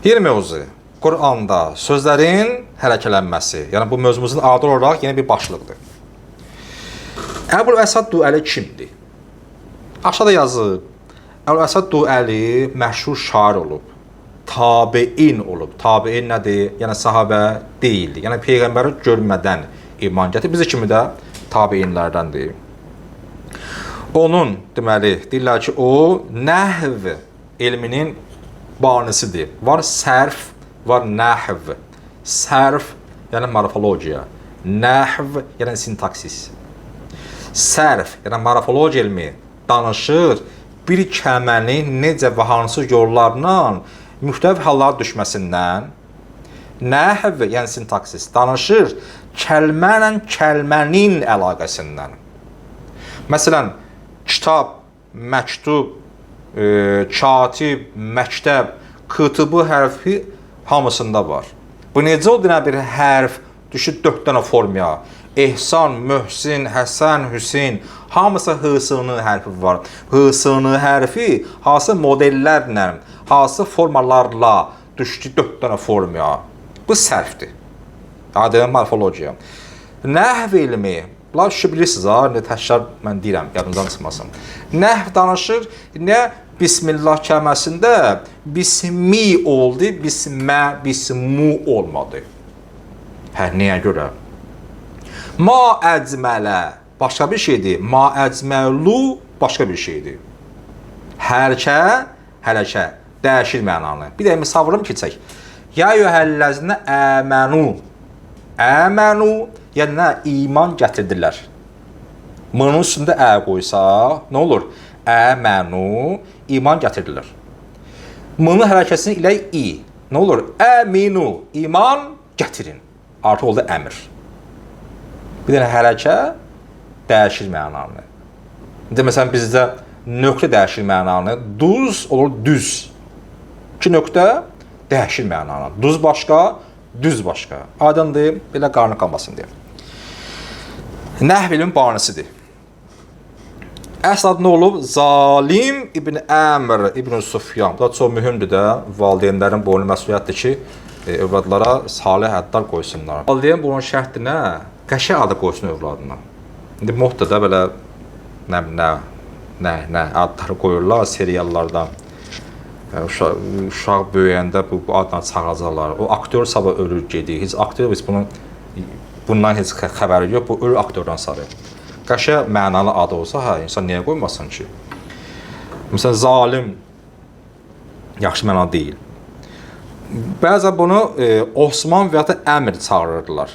Yeni mövzu. Quranda sözlərin hərəkələnməsi. Yəni bu mövzumuzun adı olaraq yeni bir başlıqdır. Əbul Əsad Duəli kimdir? Aşağıda yazıb. Əbul Əsad Duəli məşhur şair olub. Tabein olub. Tabein nədir? Yəni sahabə deyildi. Yəni peyğəmbəri görmədən iman gətirib. Bizi kimi də tabeinlərdəndir. Onun deməli deyirlər ki, o nəhv elminin banisidir. Var sərf, var nəhv. Sərf yəni morfologiya, nəhv yəni sintaksis. Sərf, yəni morfologiya elmi danışır bir kəlmənin necə və hansı yollarla müxtəlif hallara düşməsindən. Nəhv, yəni sintaksis danışır kəlmə ilə kəlmənin əlaqəsindən. Məsələn, kitab, məktub, katib, məktəb, KTB hərfi hamısında var. Bu necə oldu bir hərf düşür 4 dənə formaya? Ehsan, Möhsin, Həsən, Hüseyn, hamısı H-sını hərfi var. H-sını hərfi hansı modellərlə, hansı formalarla düşdü 4 dənə formaya? Bu sərfdir. Adı morfologiya. Nəhv elmi, bunlar şu bilirsiniz ha, indi təkrar mən deyirəm, yadınızdan çıxmasın. Nəhv danışır, nə Bismillah kəlməsində bismi oldu, bismə, bismu olmadı. Hə, niyə görə? Ma əcmələ başqa bir şeydir, ma əcməlu başqa bir şeydir. Hərəkə, hərəkə dəyişir mənanı. Bir də misal vurum keçək. Ya eyyuhəlləzinə əmənu. Əmənu, yəni nə? İman gətirdilər. M-nın üstündə ə qoysaq, nə olur? Əmənu, iman gətirdilər. M-nın hərəkəsini ilə i. Nə olur? Əminu, iman gətirin. Artıq oldu əmr. Bir dənə hərəkə dəyişir mənanı. İndi məsələn bizdə nöqtə dəyişir mənanı. Duz olur düz. İki nöqtə dəyişir mənanı. Duz başqa, düz başqa. Aydındır, belə qarnı qalmasın deyə. Nəhv elmin banisidir. Əsl adı nə olub? Zalim İbn Əmr İbn Sufyan. Bu da çox mühümdür də. Valideynlərin boynu məsuliyyətdir ki, övladlara salih adlar qoysunlar. Valideyn bunun şərti nə? Qəşəng adı qoysun övladına. İndi modda da belə nə adları qoyurlar seriallardan. Uşaq böyüyəndə bu adla çağıracaqlar. O aktyor sabah ölür gedir. Heç aktyor heç bundan heç xəbəri yox. Bu ölür aktyordan sarı. Qəşəng mənalı adı olsa, hə, insan niyə qoymasın ki? Məsələn, zalim yaxşı məna deyil. Bəzən bunu Osman və ya da Əmir çağırırdılar.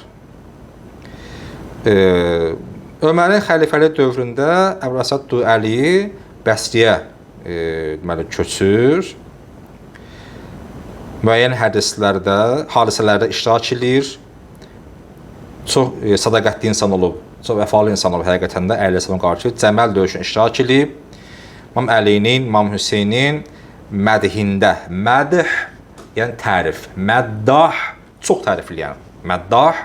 Ömərin xəlifəlik dövründə Əbul Əsad Duəli Bəsriyə deməli köçür. Müəyyən hədislərdə, hadisələrdə iştirak eləyir. Çox sədaqətli insan olub, çox vəfalı insan olub həqiqətən də Əli əleyhissalama qarşı Cəməl döyüşünə iştirak eləyib. İmam Əlinin, İmam Hüseynin mədhində, mədh yəni tərif, məddah çox tərifləyən, məddah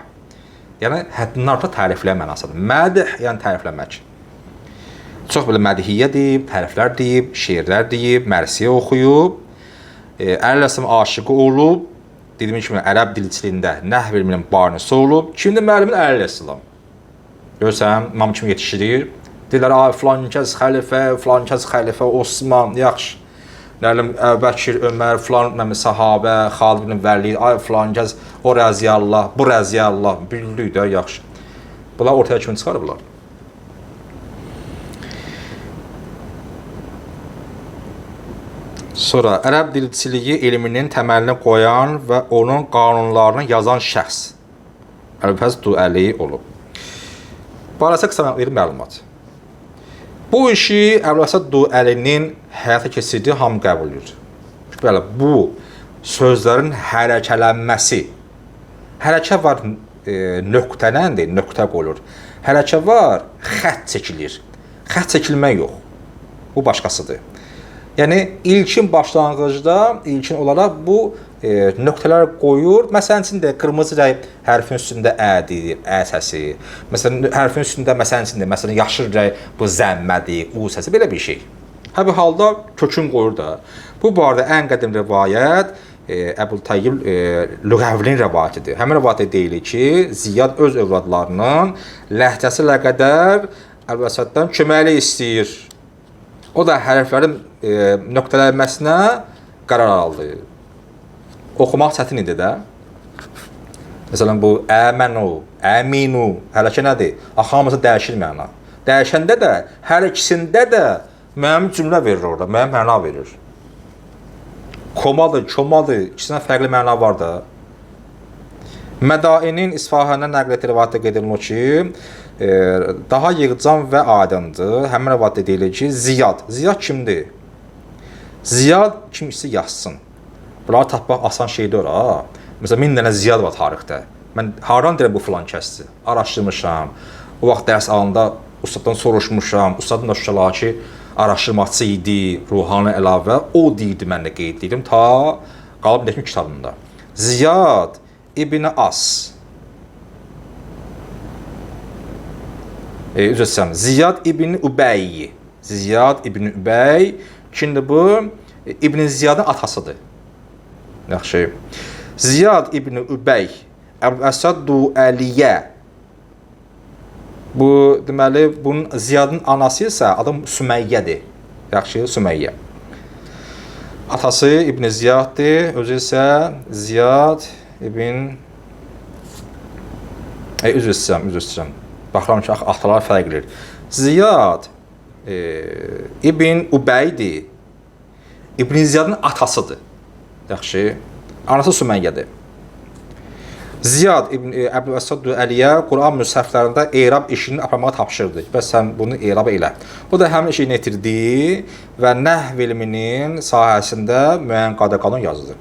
yəni həddindən artıq tərifləyən mənasıdır. Mədh yəni tərifləmək. Çox belə mədhiyyə deyib, təriflər deyib, şeirlər deyib, mərsiyə oxuyub. Əli əleyhissalam aşiqi olub. Dediyim kimi ərəb dilçiliyində nəhv elminin banisi olub. Kimdir müəllimin? Əli əleyhissalam. Görürsən, imam kimi yetişdirir. Deyirlər, ay filan kəs xəlifə, filan kəs xəlifə, Osman, yaxşı. Nə bilim, Əbubəkir, Ömər, filan nə bilim, sahabə, Xalid ibn Vəlid, ay filan kəs, o rəziyallah, bu rəziyallah. Bildik də, yaxşı. Bunlar ortaya kimi çıxarıblar. Sonra ərəb dilçiliyi elminin təməlini qoyan və onun qanunlarını yazan şəxs Əbul Duəli olub. Barəsə qısa bir məlumat. Bu işi Əbul Əsad Duəlinin həyata keçirdiyi hamı qəbul edir. Bəli, bu sözlərin hərəkələnməsi. Hərəkə var nöqtələndir, nöqtə qoyulur. Hərəkə var, xətt çəkilir. Xətt çəkilmək yox. Bu başqasıdır. Yəni ilkin başlanğıcda, ilkin olaraq bu nöqtələr qoyur. Məsələn üçün də qırmızı rəng hərfin üstündə ə deyir, ə səsi. Məsələn hərfin üstündə məsələn üçün də məsələn yaşıl rəng bu zəmmədir, u səsi belə bir şey. Hər bir halda kökün qoyur da. Bu barədə ən qədim rivayət Əbul Tayyib Lüğəvlinin rəvayətidir. Həmin rəvayətdə deyilir ki, Ziyad öz övladlarının ləhcəsi ilə qədər Əbul Əsəddən köməklik istəyir. O da hərflərin nöqtələnməsinə qərar aldı. Oxumaq çətin idi də. Məsələn, bu əmənu, əminu hərəkə nədir? Axı hamısı dəyişir məna. Dəyişəndə də hər ikisində də müəyyən cümlə verir orada, müəyyən məna verir. Komadır, komadır, ikisindən fərqli məna var da. Mədainin İsfahandan nəql etdiyi rivayətdə qeyd olunur ki, daha yığcam və aydındır. Həmin rivayətdə deyilir ki, Ziyad. Ziyad kimdir? Ziyad kim isə yazsın. Bunları tapmaq asan şey deyil ha. Məsələn, 1000 dənə Ziyad var tarixdə. Mən hardan deyirəm bu filan kəsdir? Araşdırmışam. O vaxt dərs alanda ustaddan soruşmuşam. Ustadım da şükürlər ki, araşdırmaçı idi, ruhani əlavə. O deyirdi, mən də qeyd edirdim. Ta qalıb indiki kitabımda. Ziyad İbn As. Üzr istəyirəm. Ziyad İbn Übəy. Ziyad İbn Übəy kimdir bu? İbn Ziyadın atasıdır. Yaxşı. Ziyad İbn Übəy Əbul Əsəd Duəliyə. Bu deməli bunun Ziyadın anası isə adı Süməyyədir. Yaxşı, Süməyyə. Atası İbn Ziyaddır, özü isə Ziyad İbn üzr istəyirəm, Baxıram ki, atalar fərq edir. Ziyad İbn Übəydir. İbn Ziyadın atasıdır. Yaxşı. Anası Süməyyədir. Ziyad İbn Əbul Əsəd Əliyə Quran müshəflərində erab işini aparmağa tapşırdı. Və sən bunu erab elə. O da həmin işini yetirdi və nəhv elminin sahəsində müəyyən qayda qanun yazdı.